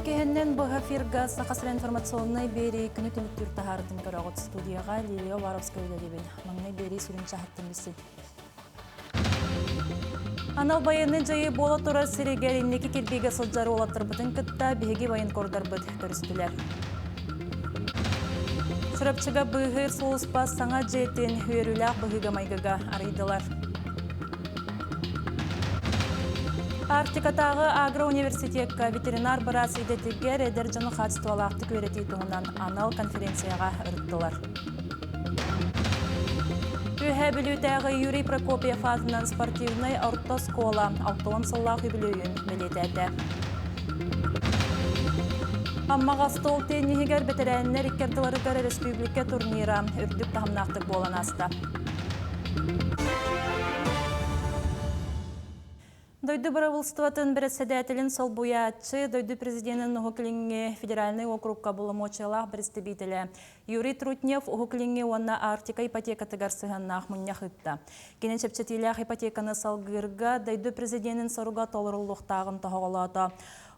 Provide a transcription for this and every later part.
киһиннэн быһа эфирга Саха сирин информационнай биэрии күнү түмүктүүр таһаарытын көрөҕүт. Студияҕа Лилия Уваровская үлэлиибин. Маҥнай биэрии сүрүн чаһыттан билсин. Анал байыаннай дьайыы буола турар сиригэр инники кирбиигэ сылдьар уолаттарбытын кытта биһиги военкордарбыт көрүстүлэр. Чурапчыга быыһыыр сулууспа саҥа дьиэтин үөрүүлээх быһыыга-майгыга арыйдылар. Арктикатааҕы агроуниверситекка ветеринар быраас идэтигэр эдэр дьону хаачыстыбалаахтык үөрэтии туһунан анал конференцияҕа ырыттылар. Үөһээ Бүлүүтээҕи Юрий Прокопьев аатынан спортивнай орто оскуола 60 сыллаах үбүлүөйүн бэлиэтээтэ. Аммаҕа стол тенниһигэр бэтэрээннэр икки ардыларыгар өрөспүүбүлүкэ турнира үрдүк таһымнаахтык буолан ааста. Дойду бырабыылыстыбатын бэрэссэдээтэлин солбуйааччы, дойду президенин Уһук Илиҥҥи федеральнай уокурукка боломуочуйалаах бэрэстэбиитэлэ Юрий Трутнев Уһук Илиҥҥи уонна Арктика ипотекатыгар сыһыаннаах мунньах ыытта. Кини чэпчэтиилээх ипотеканы салгыырга дойду президенин соруга толоруллуохтааҕын тоһоҕолоото.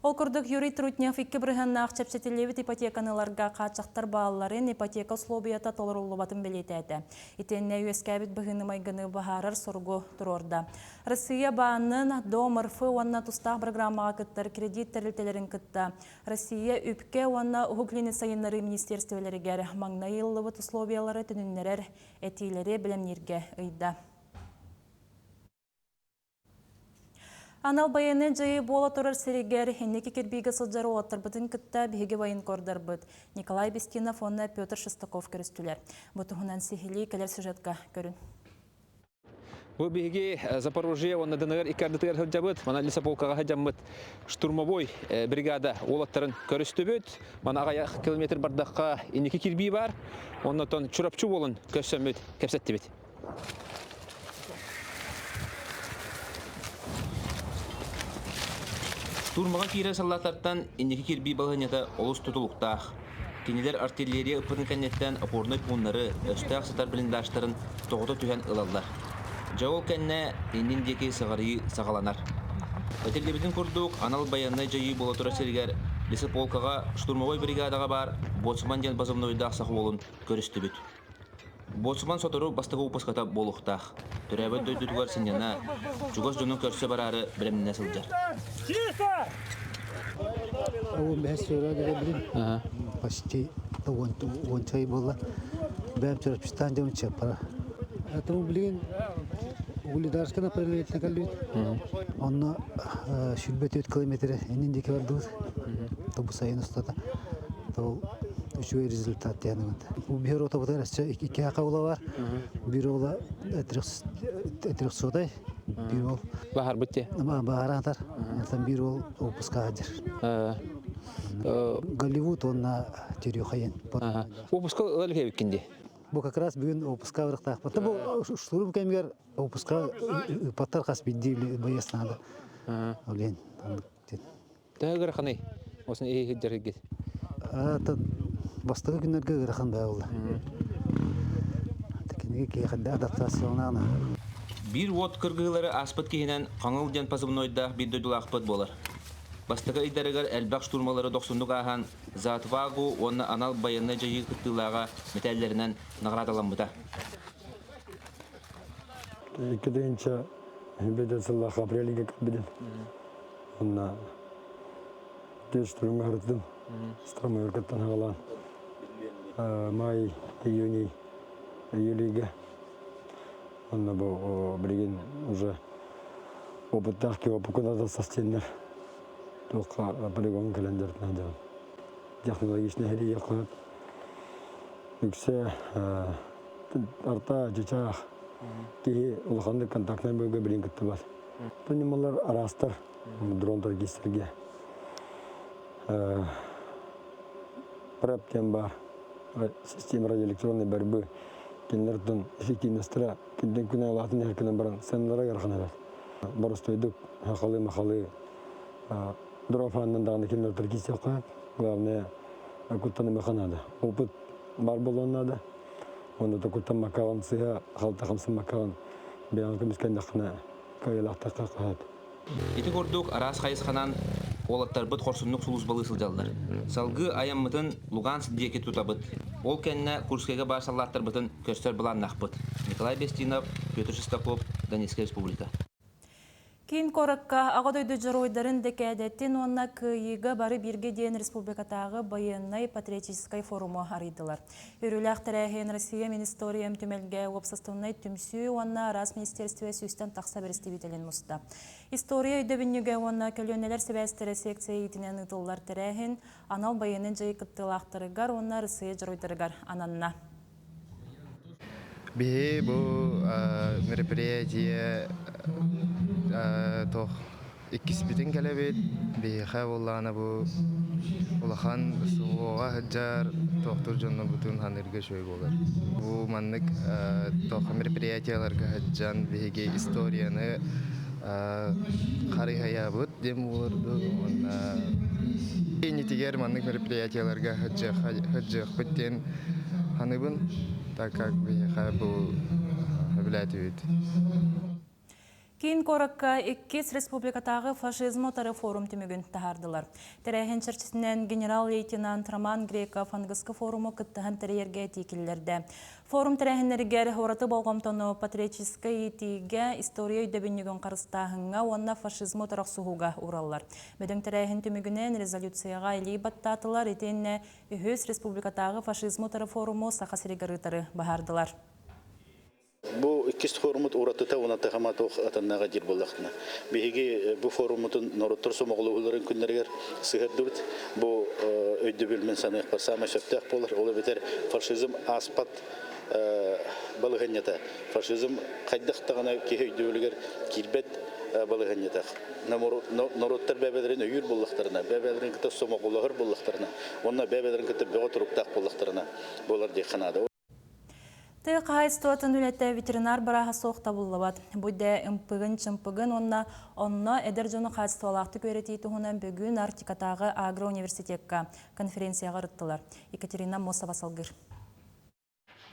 Ол курдук, Юрий Трутнев икки бырыһыаннаах чэпчэтиллибит ипотеканы ыларга хааччахтар баалларын, ипотека услуобуйата толоруллубатын бэлиэтээтэ. Итиэннэ үөскээбит быһыыны-майгыны быһаарар соругу туруорда. Россия баанын, Дом РФ уонна тустаах программаҕа кыттар кредит тэрилтэлэрин кытта Россия үпкэ уонна Уһук Илини сайыннарыы министиэристибэлэригэр маҥнай ылыллыбыт условиялары төнүннэрэр этиилэри бэлэмнииргэ ыйда. Анал байыаннай дьайыы буола турар сиригэр инники кирбиигэ сылдьар уолаттарбытын кытта биһиги военкордарбыт Николай Бестинов уонна Петр Шестаков көрүстүлэр. Бу туһунан сиһилии кэлэр сюжетка көрүн. Бу биһиги Запорожье уонна ДНР икки ардытыгар сылдьабыт. Мана лесополкаҕа сылдьаммыт штурмовой бригада уолаттарын көрүстүбүт. Мана аҕыйах километр бардахха инники кирбии бар. Оннотон Чурапчы уолун көрсөммүт кэпсэттибит. Штурмаҕа киирэр саллааттартан инники кирбии балаһыанньата олус тутулуктаах. Кинилэр артиллерия ыппытын кэнниттэн опорнай пууннары, өстөөх сытар блиндажтарын тоҕута түһэн ылаллар. Дьэ ол кэннэ иннин диэки сыҕарыйыы саҕаланар. Этиллибитин курдук, анал байыаннай дьайыы буола турар сиригэр лесополкаҕа штурмовой бригадаҕа баар Боцман диэн позывнойдаах саха уолун көрүстүбүт. Боцман сотору бастакы выпуската буолуохтаах. Төрөөбүт дойдутугар сынньана, чугас дьонун көрсө бараары бэлэмнэнэ сылдьар. Уон бэһис февраль билин почти уонча ый буолла. Бэйэм Чурапчыстаан дьон чыаппара. Этому билигин Угледарскай направлениетына кэллибит. Онно 104 километры иннин диэки бардыбыт. Бу сайын устата. Ол үчүгэй результат диэн Биир отобутар өссө икки хака бар. Биир ола трехсотай, биир ол Баһарбыт те. Баһаратар. Там биир ол опуска хадыр. Голливуд онна Терехайын. Опуска ылар кэбиккин Бу как раз бүгүн опуска барыктаахпыт. Бу штурм кэмигэр опуска ыпаттар хас биирдии боец надо. Олен. Төһө ыараханый? Осын иһи Атын бастакы күннэргэ ыарахан да буолла. Кинигэ киэхэдэ адаптациялаана. Биир уот кыргыһыылары ааспыт киһинэн Хаҥыл диэн позывнойдаах биир дойдулаахпыт буолар. Бастакы ыйдарыгар элбэх штурмалары дохсуннук ааһан «За отвагу» уонна анал байыаннай дьайыы кыттыылааҕа мэтээллэринэн наҕараадаламмыта. Икки тыһыынча бэдэ сыллаах апрельга кэлбитим. Онно Штурмга харытым. Штурмовикаттан хаалаан май, июнь, июльга. Онно бу билигин уже опыттаах киһи опыкка да састеннер. Туохха полигон кэлэн дьарытынан дьон. Технологичный херия үксэ арта чычаах киһи улаханнык контактнай бөлгө билин кыттыбат. Ньымалар араастар дрон торгистерге ПРЭП диэн баар система радиоэлектронной борьбы кинилэртэн эффективностара күнтэн күн улаатан иһэр гынан баран сыаналара ыарахан эбит. Боростуойдук хахалы-махалы дрофаннан даҕаны кинилэр торгистиэххэ главное куттанымыха наада. Опыт бар буолуон наада. Онно да куттаммаккаҕын сыыһа халта хамсаммаккаҕын бэйэҕин көмүскэннэххинэ кыайыылаахтахха хаһат. Ити курдук араас хайысханан Уолаттарбыт хорсуннук сулууспалыы сылдьаллар. Салгыы айаммытын Луганск диэки тутабыт. Ол кэннэ Курскайга баар саллааттарбытын көрсөр былааннаахпыт. Николай Бестинов, Петр Шестаков, Донецкая республика. Киин куоракка Аҕа дойду дьоруойдарын дэкээдэтин уонна Кыайыыга бары бииргэ диэн республикатааҕы байыаннай-патриотическай форуму арыйдылар. Үөрүүлээх тэрээһин Россия Министориям түмэлгэ уопсастыбаннай түмсүү уонна араас министерстве сүүстэн тахса бэрэстэбиитэлин муста. История өйдөбүнньүгэ уонна көлүөнэлэр сибээстэрэ секция иитинэн ыытыллар тэрээһин анал байыаннай дьайыы кыттыылаахтарыгар уонна Россия дьоруойдарыгар ананна. Биһи бу мероприятие туох иккиспитин кэлэбит. Биһиэхэ буоллаҕына бу улахан СВО-ҕа сылдьар туохтуур дьоннорбутун ханыырга үчүгэй буолар. Бу маннык туох мероприятиеларга сылдьан биһиги историяны харыһайабыт диэн буолар уонна иннитигэр маннык мероприятиеларга сылдьыахпыт диэн саныыбын, так как биһиэхэ бу сөбүлээтибит. Киин куоракка иккис республикатааҕы фашизм утары форум түмүгүн таһаардылар. Тэрээһин чэрчитинэн генерал-лейтенант Роман Греков аныгыскы форуму кыттыһан тэрийэргэ этии киллэрдэ. Форум тэрээһиннэригэр ураты болҕомтону патриотическай иитиигэ, история өйдөбүнньүгүн харыстааһыҥҥа уонна фашизмы утары охсуһууга уураллар. Бөдөҥ тэрээһин түмүгүнэн резолюцияҕа илии баттаатылар итиэннэ үһүс республикатааҕы фашизмы утары форуму Саха сиригэр ыытары баһаардылар. Бу иккис форумут уратыта уонна таһыма туох атыннааҕа диир буоллахтына. Биһиги бу форуммутун норуоттар сомоҕолоһууларын күннэригэр сыһыардыбыт. Бу өйдөбүл мин саныахпар саамай сөптөөх буолар. Ол эбэтэр фашизм ааспат балаһыанньата. Фашизм хайдах даҕаны киһи өйдөбүлүгэр киирбэт балаһыанньата. Норуоттар бэйэлэрин өйүүр буоллахтарына, бэйэлэрин кытта сомоҕолоһор буоллахтарына, уонна бэйэлэрин кытта бөҕө туруктаах буоллахтарына буолар диэххэ наада. Тыа хаһаайыстыбатын үлэтэ ветеринар бырааһа суох табыллыбат. Бу идэ ымпыгын-чымпыгын уонна онно эдэр дьону хаачыстыбалаахтык үөрэтии туһунан бүгүн Арктикатааҕы агро-университекка конференцияҕа ырыттылар. Екатерина Мосова салгыыр.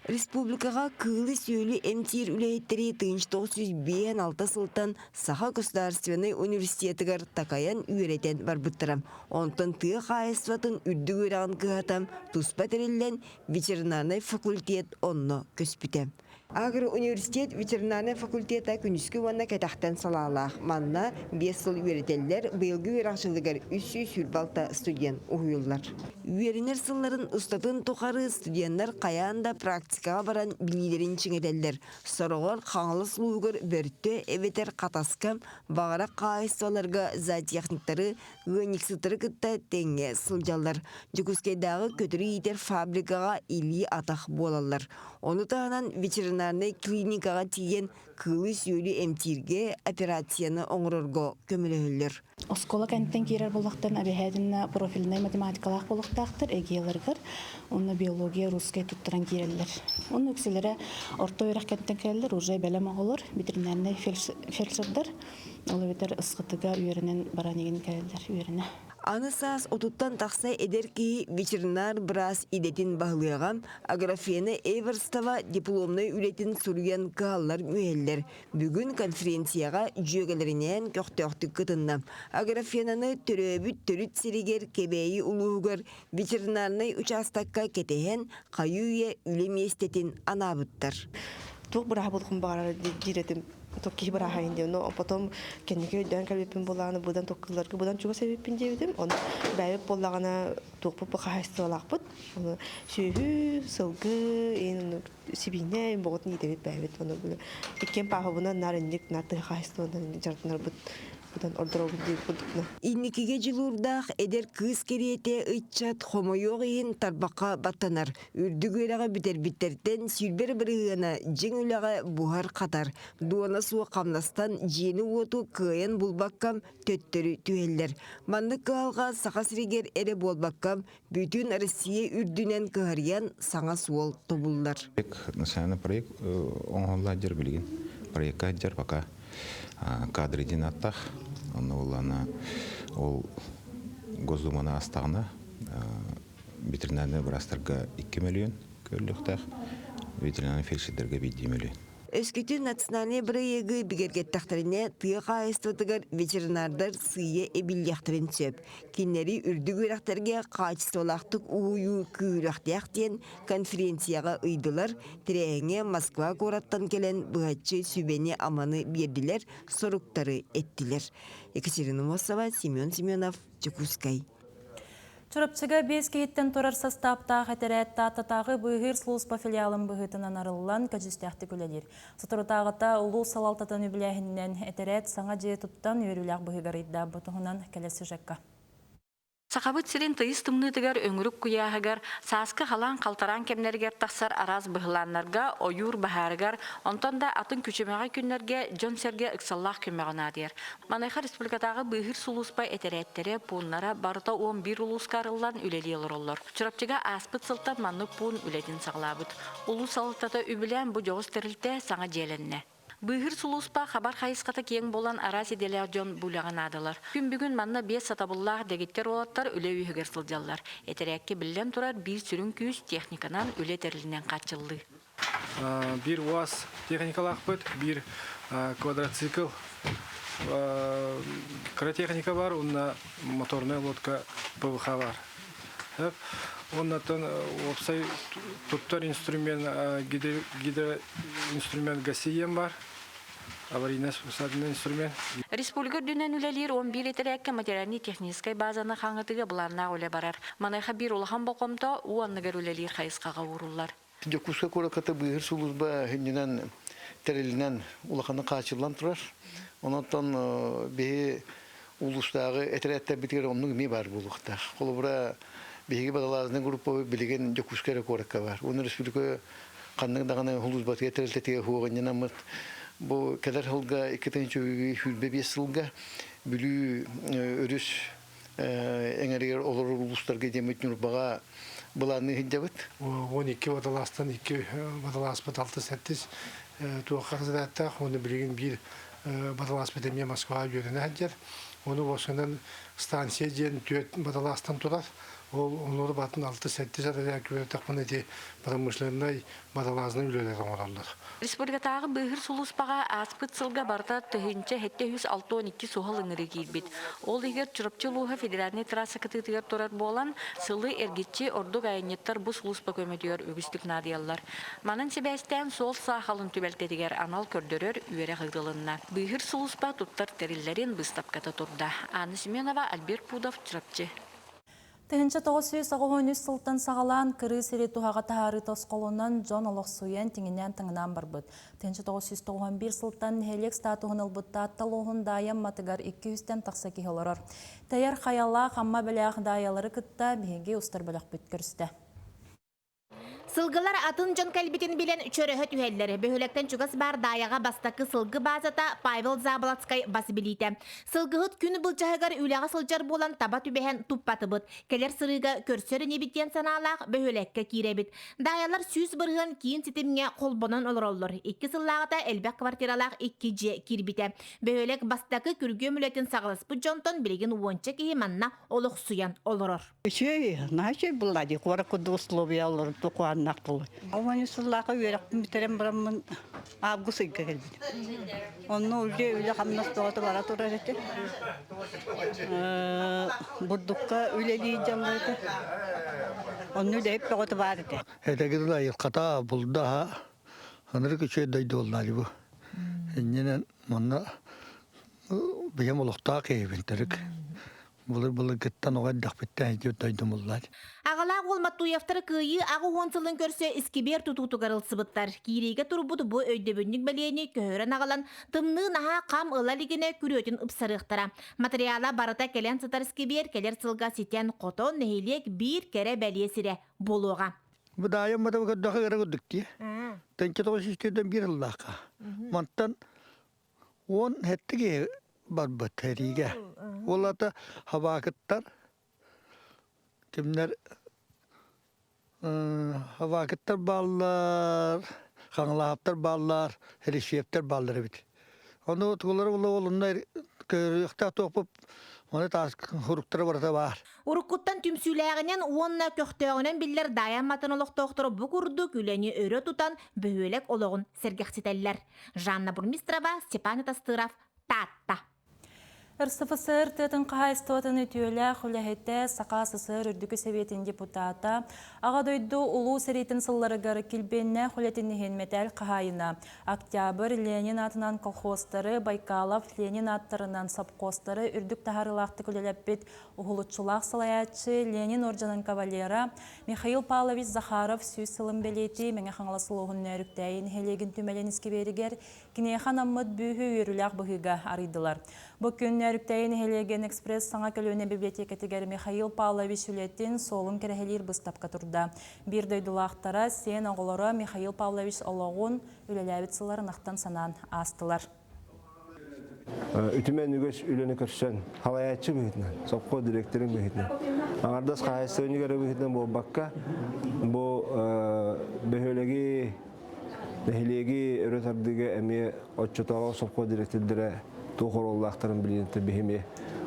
Республикаҕа кыылы-сүөлү эмтиир үлэһиттэри 1956 сылтан Саха государственнай университетыгар такайан үөрэтэн барбыттара. Онтон тыа хаһаайыстыбатын үрдүк үөрэҕин кыһата туспа тэриллэн ветеринарнай факультет онно көспүтэ. Агроуниверситет ветеринарнай факультета күнүскү уонна кэтэхтэн салаалаах. Манна 5 сыл үөрэтэллэр, быйылгы үөрэх дьылыгар 326 студент уһуйуллар. Үөрэнэр сылларын устатын тухары студеннар хайаан да практикаҕа баран билиилэрин чиҥэтэллэр. Сороҕор Хаҥалас улууһугар Бөртө эбэтэр Хатаска баҕарах хаһаайыстыбаларга зоотехниктары ыанньыксыттары кытта тэҥҥэ сылдьаллар. Дьокуускайдааҕы көтөрү иитэр фабрикаҕа илии-атах буолаллар. Ону таһынан ветеринарнай клиникаҕа тиийэн кыылы-сүөлү эмтииргэ операцияны оҥорорго көмөлөһөллөр. Оскуола кэнниттэн киирэр буоллахтарына эбэһээтинэ профильнай математикалаах буолуохтаахтар эгиэлэригэр уонна биология, русскай туттаран киирэллэр. Уонна үксүлэрэ орто үөрэх кэнниттэн кэлэллэр, уже бэлэм оҕолор, ветеринарнай фельдшердар. Ол эбэтэр ысхытыга үөрэнэн баран игин кэлэллэр үөрэнэ. Аны саас отуттан тахса эдэр киһи ветеринар быраас идэтин баһылыаҕа, Аграфена Эверстова дипломнай үлэтин суруйан кыһаллар-мүһэллэр. Бүгүн конференцияҕа дьүөгэлэринээн көхтөөхтүк кытынна. Аграфенаны төрөөбүт төрүт сиригэр Кэбээйи улууһугар ветеринарнай учаастакка кэтэһэн хайыы-үйэ үлэ миэстэтин анаабыттар. Туох бырааһа буолуохпун баҕарар диир этим туох киһи бырааһайын диэн. Но потом кэнники өйдөөн кэлбиппин буоллаҕына быдан туох быдан чугас эбиппин диэбитим. Ону бэйэбит буоллаҕына туохпут бу хаһаайыстыбалаахпыт. Ону сүөһү, сылгы, ин сибиинньэ боҕутун иитэбит бэйэбит. Ону иккиэн пааһыбынан наар инник наар тыа хаһаайыстыбанан дьарыктанарбыт быдан ордоробут диир курдукна. Инникигэ дьулуурдаах эдэр кыыс кэриэтэ ыччат хомойуох иһин тарбахха баттанар. Үрдүк үөрэҕи бүтэрбиттэртэн сүүрбэр бырыһыана дьиҥ үлэҕэ буһар-хатар, дуона суох хамнастан дьиэни-уоту кыайан булбакка төттөрү түһэллэр. Маннык кыһалҕа Саха сиригэр эрэ буолбакка, бүтүн Россия үрдүнэн кыһарыйан саҥа суол тобуллар. Национальный проект оҥоһулла дьэр билигин. Проекка дьэр пока кадры диэн аттах. Онно буллана ол Госдуманы астаҕына ветеринарнай быраастарга 2 мөлүйүөн көрүлүөхтээх, ветеринарнай фельдшердэргэ 1 мөлүйүөн. Өскөтүн национальнай бырайыагы бигэргэттэхтэринэ, тыа хаһаайыстыбатыгар ветеринардар сыыйа эбиллиэхтэрин сөп. Кинилэри үрдүк үөрэхтэргэ хаачыстыбалаахтык уһуйуу күүһүрүөхтээх диэн конференцияҕа ыйдылар, тэрээһиҥҥэ Москва куораттан кэлэн быһаччы сүбэни-аманы биэрдилэр, соруктары эттилэр. Екатерина Мосова, Семен Семенов, Дьокуускай. Чурапчыга биэс киһиттэн турар састааптаах этэрээт Тааттатааҕы быыһыыр сулууспа филиалын быһыытынан арыллан көдьүүстээхтик үлэлиир. Соторутааҕыта улуус салалтатын үбүлээһининэн этэрээт саҥа дьиэ туттан үөрүүлээх быһыыга арыйда. Бу туһунан кэлэр сюжекка. Сахабыт сирин тыйыс тымныытыгар өҥүрүк куйааһыгар, сааскы халаан-халтараан кэмнэригэр тахсар араас быһылааннарга, ойуур баһаарыгар, онтон да атын күчүмэҕэй күннэргэ дьон-сэргэ ыксаллаах көмөҕө наадыйар. Маныаха республикатааҕы быыһыыр сулууспа этэрээттэрэ, пууннара барыта 11 улууска арыллан үлэлии олороллор. Чурапчыга ааспыт сылтан маннык пуун үлэтин саҕалаабыт. Улуус салалтата үбүлээн бу дьоҕус тэрилтэ саҥа дьиэлэннэ. Быыһыыр сулууспа хабар хайысхата киэҥ буолан араас идэлээх дьон бу үлэҕэ наадалар. Күн бүгүн манна биэс сатабыллаах дэгиттэр уолаттар үлэ үөһүгэр сылдьаллар. Этэрээккэ биллэн турар биир сүрүн күүс техниканан үлэ тэрилинэн хааччыллыы. Биир УАЗ техникалаахпыт, биир квадроцикл кыра техника бар, уонна моторная лодка ПВХ бар. Оннотон уопсай туттар инструмент гидроинструмент ГСИЭМ бар, аварийно-спасательный инструмент. Республика үрдүнэн үлэлиир 11 этэрээккэ материальнай-техническэй базаны хаҥатыыга былааннаах үлэ барар. Маныаха биир улахан болҕомто уу анныгар үлэлиир хайысхаҕа ууруллар. Дьокуускай куоракка быыһыыр сулууспа сүнньүнэн тэрилинэн улаханнык хааччыллан турар. Онон биһи улуустааҕы этэрээттэрбитигэр оннук эмиэ баар буолуохтаах. Холобура, биһиги водолазный группа билигин Дьокуускай эрэ куоракка баар. Уонна республика ханнык даҕаны сулууспатыгар тэрилтэтигэр суоҕунньанаммыт бу кэлэр сылга 2025 сылга Бүлүү өрүс эҥэригэр олорор улуустарга диэммит Ньурбаҕа былаанныы сылдьабыт. 12 водолазтан икки водолазпыт алты-сэттис туохха задааттаах уонна билигин биир водолазпыт эмиэ Москваҕа үөрэнэ сылдьар. Ону уопсайынан станция диэн түөрт водолазтан турар. Ол онуору батын алты-сэттис отряд күрэтэхпинэ ити промышленнай водолазный үлэлэр оҥороллор. Республикатааҕы быыһыыр сулууспаҕа ааспыт сылга барыта 1762 суһал ыҥырыы киирбит. Ол иһигэр Чурапчы улууһа федеральнай трасса кытыытыгар турар буолан, сылы эргиччи ордук айанньыттар бу сулууспа көмөтүгэр үгүстүк наадыйаллар. Манан сибээстээн суол саахалын түбэлтэтигэр анал көрдөрөр үөрэх ыытылынна. Быыһыыр сулууспа туттар тэриллэрин быыстапката турда. Анна Семенова, Альберт Пудов, Чурапчы. 1993 сылтан саҕалаан кырыы сири туһаҕа таһаарыы тосхолунан дьон олохсуйан тиҥинээн-таҥынаан барбыт. 1991 сылтан нэһилиэк статуһун ылбыт Таатта улууһун Даайа Амматыгар 200-тэн тахса киһи олорор. Тэйэр хайалаах Амма бэлээх Даайалары кытта биһиги устар бөлөхпүт көрүстэ. Сылгылар атын дьон кэлбитин билэн чөрөһө түһэллэр. Бөһүөлэктэн чугас баар Даайаҕа бастакы сылгы баазата Павел Заболоцкай бас билиитэ. Сылгыһыт күн былдьаһыгар үлэҕэ сылдьар буолан таба түбэһэн туппатыбыт. Кэлэр сырыыга көрсөр инибит диэн санаалаах бөһүөлэккэ киирэбит. Даайалар 100% киин ситимҥэ холбонон олороллор. Икки сыллааҕыта элбэх квартиралаах икки дьиэ киирбитэ. Бөһүөлэк бастакы күргүөм үлэтин саҕаласпыт дьонтон билигин уонча киһи манна олохсуйан олорор. Үчүгэй, наһаа үчүгэй буолла дии, куорат курдук условия олорор тукуаннаах буолла. Уон сыллаахха үөрэхпин бүтэрэн бараммын август ыйга кэлбитим. Онно уже үлэ-хамнас бөҕөтө бара турар этэ. Бурдукка үлэлии дьаллар этэ. Онно үлэһит бөҕөтө баар этэ. Этэгирил айылҕата булда ынырык үчүгэй дойду буолла бу. Иннинэн манна бэйэм олохтоох киһибин төрүк. Былыр-былыргыттан оҕо эрдэхпиттэн ити дойдумуллар. Аҕалаах уол Маттуевтары Кыайыы 80 сылын көрсө искибиэр тутуутугар ылсыбыттар. Киириигэ турбут бу өйдөбүнньүк бэлиэни көһөрөн аҕалан, тымныы наһаа хам ыла илигинэ күрүөтүн ыпсарыахтара. Материала барыта кэлэн сытар искибиэр кэлэр сылга ситэн-хотон нэһилиэк биир кэрэ бэлиэ сирэ буолуоҕа. Бу даайым матабы көрдөхө ыра курдук дии. Тэнчэ тоҕус үстүүрдэн биир ыллаахха. Мантан Уон сэттэ киһи барбыт сэриигэ. Ол аата хабаакыттар кимнэр хабаакыттар бааллар, хаҥалаһаптар бааллар, Хрещевтэр бааллар эбит. Ону тугулары була ол онно көрүөхтээх туохпут Оны таас хуруктара барыта баар. Уруккуттан түмсүүлээҕинэн уонна көхтөөҕүнэн биллэр Даайа Амматын олохтоохторо бу курдук үлэни өрө тутан бөһүөлэк олоҕун сэргэхситэллэр. Жанна Бурмистрова, Степан Атастыров, Таатта. РСФСР тыатын хаһаайыстыбатын үтүөлээх үлэһитэ, Саха СССР Үрдүкү Сэбиэтин депутата, Аҕа дойду Улуу сэриитин сылларыгар килбиэннээх үлэтин иһин мэтээл хаһаайына, Октябрь Ленин аатынан колхозтары, Байкалов Ленин ааттарынан сопхуостары үрдүк таһаарыылаахтык үлэлэппит уһулуччулаах салайааччы Ленин орденын кавалера Михаил Павлович Захаров 100 сылын бэлиэтии Мэҥэ Хаҥалас улууһун Нөөрүктээйи нэһилиэгин түмэлин искибиэригэр Киниэхэ анаммыт бүүһү үөрүүлээх быһыыга арыйдылар. Бу күн Нөөрүктэйи нэһилиэгин экспресс саҥа көлүөнэ библиотекатыгар Михаил Павлович үлэтин суолун кэрэһэлиир быыстапка турда. Биир дойдулаахтара, сиэн оҕолоро Михаил Павлович олоҕун, үлэлээбит сылларын ахтан-санаан аастылар. Үтүмэн үгүс үлэни көрсөн, халайааччы быһыытынан, сопхуос директорын быһыытынан, аҥардас хаһаайыстыбанньык эрэ быһыытынан буолбакка, бу бөһүөлэги Нэһилиэги өрө тардыыга эмиэ оччотооҕу сопхуос дириэктэрдэрэ туох оруоллаахтарын билиэнтэ биһими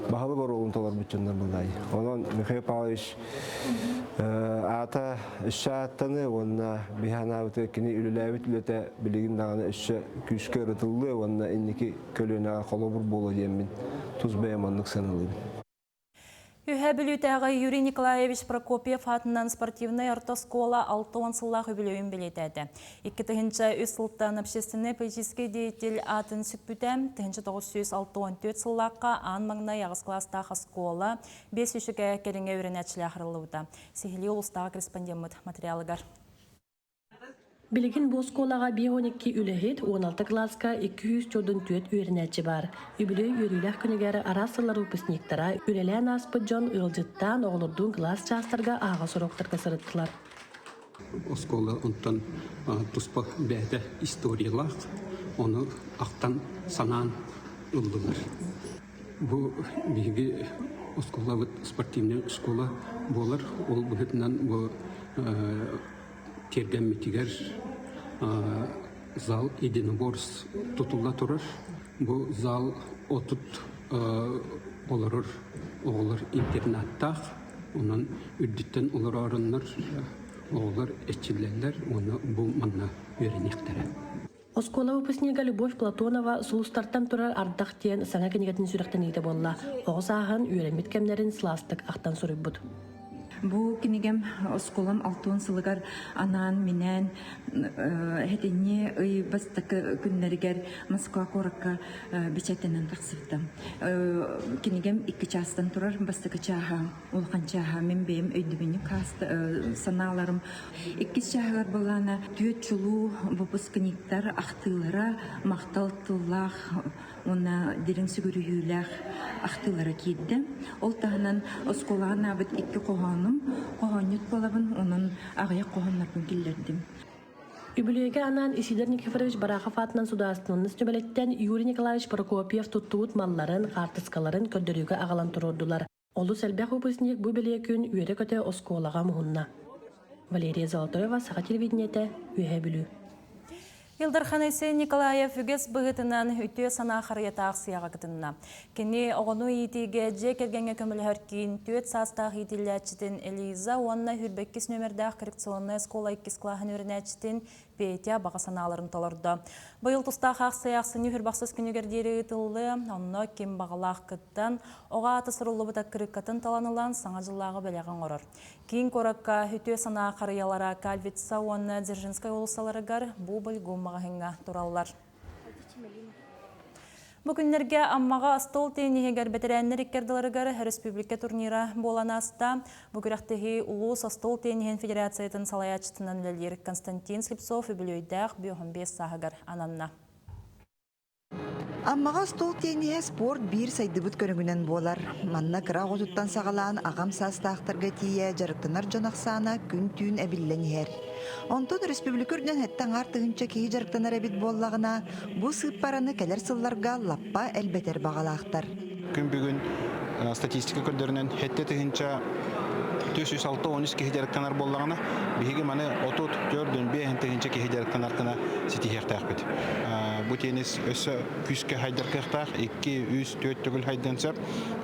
баһылык оруолун толорбут дьоннор буоллаайы. Онон Михаил Павлович аата өссө ааттаны уонна биһи анаабытыгар кини үлэлээбит үлэтэ билигин даҕаны өссө күүскэ ырытыллыа уонна инники көлүөнэҕэ холобур буолуо диэммин тус бэйэм оннук сыаналыыбын. Үһэ Бүлүүтээҕи Юрий Николаевич Прокопьев аатынан спортивнай орто оскуола 60 сыллаах үбүлүөйүн бэлиэтээтэ. 2003 сылтан общественнай-политическай деятель аатын сүкпүтэ, 1964 сыллаахха аан маҥнай аҕыс кылаастаах оскуола биэс үчүгэ кэриҥэ үөрэнээччилээх арыллыбыта. Сиһилии улуустааҕы корреспондеммыт материалыгар. Билигин бу оскуолаҕа 52 үлэһит, 16 кылааска 244 үөрэнээччи баар. Үбүлүөй үөрүүлээх күнүгэр араас сыллар выпускниктара, үлэлээн ааспыт дьон ыалдьыттаан, оҕолордуун кылаас чаастарга аһаҕас уруоктарга сырыттылар. Оскуола онтон туспа бэйэтэ историялаах, ону ахтан санаан ыллылар. Бу биһиги оскуолабыт спортивнай школа буолар. Ол быһыытынан бу тиэргэммитигэр зал единоборств тутулла турар. Бу зал 30 олорор оҕолор интернаттаах. Онон үрдүттэн олороороннор оҕолор эрчиллэллэр уонна бу манна үөрэниэхтэрэ. Оскуола выпускнига Любовь Платонова «Сулустартан турар ардах» диэн саҥа кинигэтин сүрэхтэниитэ буолла. Оҕо сааһын, үөрэммит кэмнэрин сылаастык ахтан суруйбут. Бу кинигэм оскуолам алтыан сылыгар анаан-минээн сэтинньи ый бастакы күннэригэр Москва куоракка бэчээттэнэн тахсыбыта. Кинигэм икки чаастан турар. Бастакы чааһа улахан чааһа мин бэйэм өйдөбүнньүк санааларым. Иккис чааһыгар былаана түөрт чулуу выпускниктар ахтыылара махтал тыллаах уонна дириҥ сүгүрүйүүлээх ахтыылара киирдэ. Ол таһынан оскуолаҕа анаабыт икки хоһоонум, хоһоонньут буолабын, онон аҕыйах хоһооннорбун киллэрдим. Үбүлүөйгэ анаан Исидор Никифорович Барахов аатынан судаарыстыбаннас түмэлиттэн Юрий Николаевич Прокопьев туттубут малларын, хаартыскаларын көрдөрүүгэ аҕалан туруордулар. Олус элбэх выпускник бу бэлиэ күн үөрэ-көтө оскуолаҕа муһунна. Валерия Золотарева, Саха телевидениетэ, Үөһээ Бүлүү. Ил Дархан Айсен Николаев үгэс быһыытынан үтүө санаа харыйата аахсыйаҕа кытынна. Кини оҕону иитиигэ дьиэ кэргэҥҥэ көмөлөһөр киин түөрт саастаах иитиллээччитин Элиза уонна 22 нүөмэрдээх коррекционнай оскуола иккис кылааһын үөрэнээччитин Петя баҕа санааларын толордо. Быйыл тустаах аахсыйа ахсынньы хүрбахсыс күнүгэр диэри ыытыллыа. Онно ким баҕалаах кыттан, оҕо аата суруллубут аккырыыккатын талан ылан Саҥа дьыллааҕы бэлэҕи оҥорор. Киин куоракка үтүө санаа харыйалара Кальвица уонна Дзержинскай уулуссаларыгар Бубль гум маҕаһыыҥҥа тураллар. Бу күннэргэ Аммаҕа остуол тенниһигэр бэтэрээннэр иккардыларыгар республика турнира буолан ааста. Бу күрэхтэһии улуус остуол тенниһин федерациятын салайааччытынан үлэлиир Константин Слепцов үбүлүөйдээх 55 сааһыгар ананна. Аммаҕа остуол тенниһэ спорт биир сайдыбыт көрүҥүнэн буолар. Манна кыра оҕотуттан саҕалаан аҕам саастаахтарга тиийэ дьарыктанар дьон ахсаана күн-түүн эбиллэн иһэр. Онтон республика үрдүнэн сэттэ аҥаар тыһыынча киһи дьарыктанар эбит буоллаҕына, бу сыыппараны кэлэр сылларга лаппа элбэтэр баҕалаахтар. Күн бүгүн статистика көрдөрүнэн сэттэ тыһыынча 463 киһи дьарыктанар буоллаҕына, биһиги маны 34 тыһыынча киһи дьарыктанар гына ситиһиэхтээхпит. Бу теннис өссө күүскэ хайдар кыахтаах, 2, 3, 4 төгүл хайдыан сөп.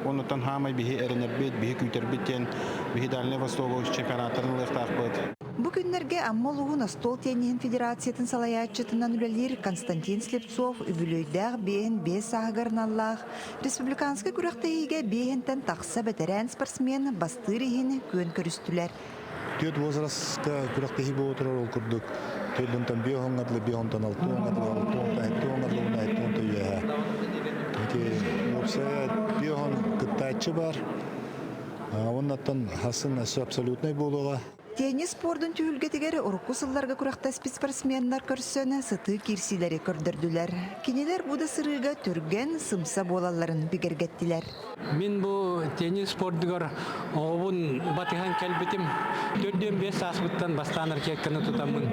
Оннуттан хаамай биһи эрэнэрбит, биһи күүтэрбит диэн биһи Дальнай Востогу чемпионаттарын ылыахтаахпыт. Бу күннэргэ Амма улууһун остуол тенниһин федерациятын салайааччытынан үлэлиир Константин Слепцов үбүлүөйдээх биэһин биэс сааһыгар аналлаах республиканскай күрэхтэһиигэ биэһинтэн тахса бэтэрээн спортсмен бастыыр иһин күөн көрүстүлэр. Түөрт возрастка күрэхтэһии буола турар ол курдук төрдүнтэн биэ оһоҥҥо дылы биэ онтон алты уоҥҥа дылы алты уонтан сэттэ уоҥҥа дылы уонна сэттэ уонтан үөһэ. Ити уопсайа биэ оһон кыттааччы бар. Уоннаттан хасын өссө абсолютнай буолуоҕа. Теннис спордун түһүлгэтигэр урукку сылларга күрэхтэспит спортсменнар көрсөн сытыы киирсиилэри көрдөрдүлэр. Кинилэр бу да сырыыга түргэн, сымса буолалларын бигэргэттилэр. Мин бу теннис спордугар оҕобун батыһан кэлбитим. 45 сааспыттан бастаан ракетканы тутаммын.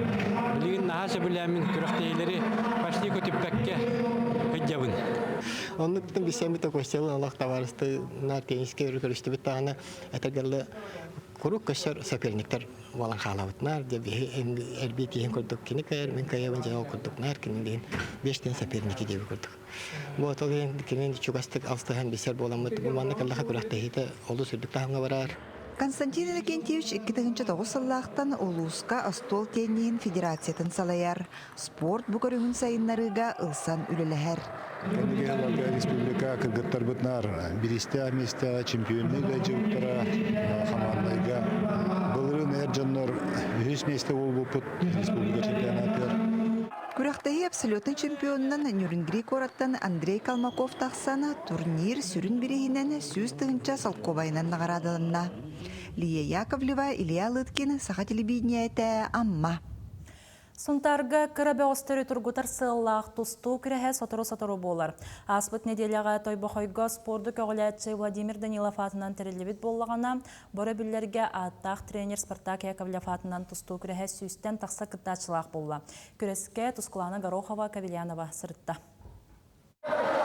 Билигин наһаа сөбүлээммин күрэхтэһиилэри почти көтүппэккэ сылдьабын. Оннуктан бисэммит Костялы олох табаарысты на тенниске көрүстүбүт даҕаны этэргэллэ куруук көстөр соперниктар буолан хаалабыт наар дьэ биһи эрбии тииһин курдук кини кыайар мин кыайабын дьэ ол курдук наар кини диин биэс соперники диэби курдук вот ол иһин кинини чугастык алтыһан билсэр буоламмыт бу манна кэллэхэ күрэхтэһиитэ олус үрдүк таһымҥа барар. Константин Иннокентьевич 2009 сыллаахтан улууска остуол тенниһин федерациятын салайар, спорт бу көрүҥүн сайыннарыыга ылсан үлэлэһэр. Кэнники сылларга республика кыргыттарбытынаар бириистээх миэстэҕэ чемпионныы дьылтара хамаандайга былырыын эр дьоннор үһүс миэстэ буолбуппут республика чемпионатыгар. Күрэхтэһии абсолютнай чемпионунан Нюрингри куораттан Андрей Калмаков тахсан турнир сүрүн бирииһинэн 100 тыһыынча солкуобайынан наҕараадаланна. Лия Яковлева, Илья Лыткин, Саха телевидениетэ, Амма. Сунтаарга кыра бөҕөстөрү тургутар сыаллаах тустуу күрэһэ сотору-сотору буолар. Ааспыт нэдиэлэҕэ Тойбохойго спорду көҕүлээччи Владимир Данилов аатынан тэриллибит буоллаҕына, Боро биллэргэ ааттаах тренер Спартак Яковлев аатынан тустуу күрэһэ сүүстэн тахса кыттааччылаах буолла. Күрэскэ Тускулана Горохова Кавельянова сырытта.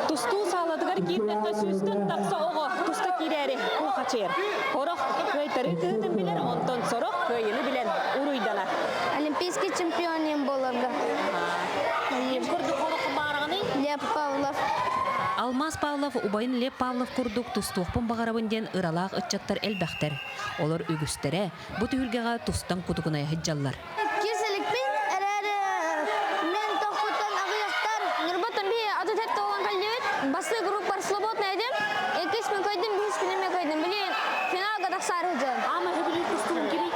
Тустуу саалатыгар киирдэххэ сүүстэн тахса оҕо туста киирээри кулхачыйар. Сорох кыайтарыы кыһытын билэр, онтон сорох кыайыны билэн уруйданар. Олимпийский чемпион буоларга. Ким курдук олоххо баарҕаный? Лев Павлов. Алмаз Павлов убайын Лев Павлов курдук тустуохпун баҕарабын диэн ыралаах ыччаттар элбэхтэр. Олор үгүстэрэ бу түһүлгэҕэ тустан кутукунайа сылдьаллар. Киселикпин эрээри мен тохпуттан аҕыйахтар Ньурбаттан биһи аты тетте олан кэллибит. Бастыы группар свободный этим. Иккис мен көйдүм, бэһис күнүм мен көйдүм. Билин финалга тахсаар сылдьан. Ама хөбүлүүр тустугун кимий?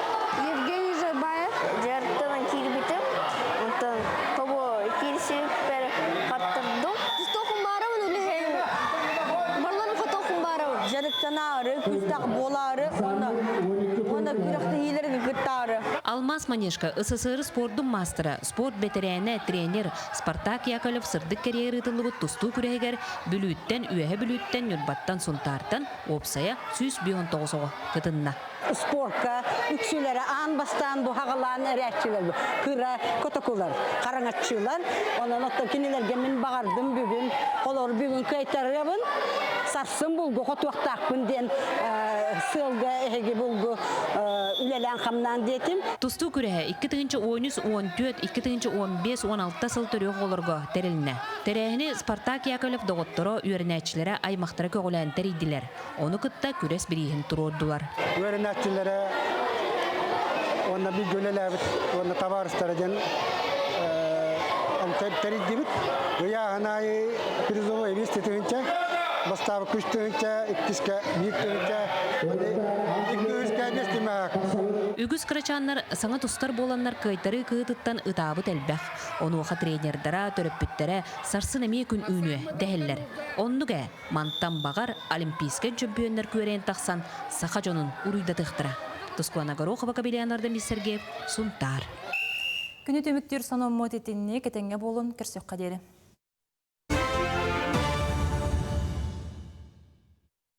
Евгений Жойбаев. Дьарыктанан киирбитим. Онтон тобо киирсибиппэр хаттырдым. Тустуохпун баарабын үлэһин. Барларым хотуохпун баарабын. Дьарыктанаары, күүстээх буолаары, уонна уонна күрэхтэһиилэргэ кыттаары. Алмаз Манежка СССР спордун маастара, спорт бэтэрээнэ, тренер Спартак Яковлев сырдык кэриэһигэр ыытыллыбыт тустуу күрэһигэр Бүлүүттэн, Үөһэ Бүлүүттэн, Ньурбаттан, Сунтаартан уопсайа 159 оҕо кытынна. Спорка үксүлэрэ аан бастаан бу хаҕалаан эрээччилэр кыра котокулар, хараҥаччылар. Онон оттон кинилэргэ мин баҕардым бүгүн, олор бүгүн кыайтарыабын, сарсын булгу хотуохтаахпын диэн сыалга эһиги булгу үлэлээн-хамнаан диэтим. Тустуу күрэһэ 2013-14, 2015-16 сыл төрүөх оҕолорго тэрилиннэ. Тэрээһини Спартак Яковлев доҕотторо, үөрэнээччилэрэ, аймахтара көҕүлээн тэрийдилэр. Ону кытта күрэс бирииһин туруордулар. Үөрэнээччилэрэ уонна бииргэ үлэлээбит уонна табаарыстара диэн тэрийдибит. Ыйааһын аайы призовой 2 тыһыынча, бастаабыкка 3 тыһыынча, иккискэ 1 тыһыынча, икки үскэ 5 тимээх. Үгүс кырачааннар саҥа тустар буоланнар кыайтарыы кыһыытыттан ытаабыт элбэх. Онуоха тренердара, төрөппүттэрэ сарсын эмиэ күн үүнүө дэһэллэр. Оннук ээ, мантан баҕар олимпийскай чөмпүйүөннэр күөрэйэн тахсан саха дьонун уруйдатыахтара. Тускуана Горохова, Кабельян Сергеев, Сунтаар. Күнү түмүктүүр сонуммут итинник этэҥҥэ буолун көрсүөххэ диэри.